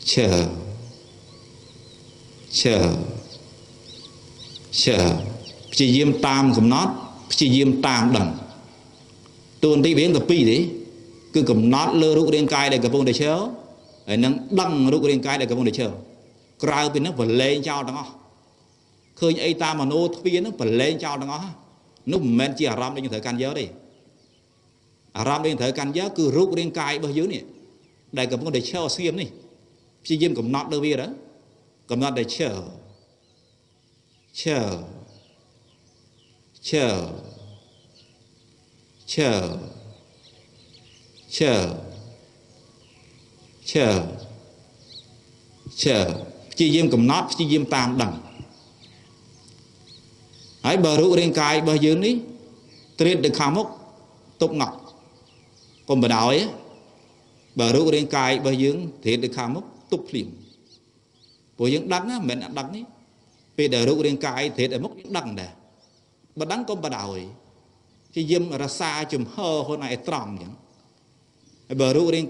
ឈរឈរឈរព្យាយាមតាមកំណត់ព្យាយាមតាមដឹងតួនាទីវាទៅពីរទេគឺកំណត់លើរូបរាងកាយដែលកំពុងតែឈរហើយនឹងដឹងរូបរាងកាយដែលកំពុងតែឈរក្រៅពីនោះប្រឡែងចោលទាំងអស់ឃើញអីតាមមโนទ្វានោះប្រឡែងចោលទាំងអស់នោះមិនមែនជាអារម្មណ៍ដែលយើងត្រូវកាន់យកទេអារម្មណ៍ដែលយើងត្រូវកាន់យកគឺរូបរាងកាយរបស់យើងនេះដែលកំពុងតែឈរស្ងៀមនេះព្យាយាមកំណត់លើវាទៅកំណត់តែឈរឈរឈរឈរឈរឈរឈរព្យាយាមកំណត់ព្យាយាមតាមដឹងហើយបើរូបរាងកាយរបស់យើងនេះត្រៀតទៅខាងមុខទប់ងក់កុំបដោយបើរូបរាងកាយរបស់យើងត្រៀតទៅខាងមុខទប់ភ្លាមព្រោះយើងដឹងណាមិនមែនអត់ដឹងទេពេលដែលរូបរាងកាយត្រៀតទៅមុខយើងដឹងដែរបើដឹងកុំបដោយព្យាយាមរសាជំហរខ្លួនឯងត្រង់អញ្ចឹងហើយបើរូបរាង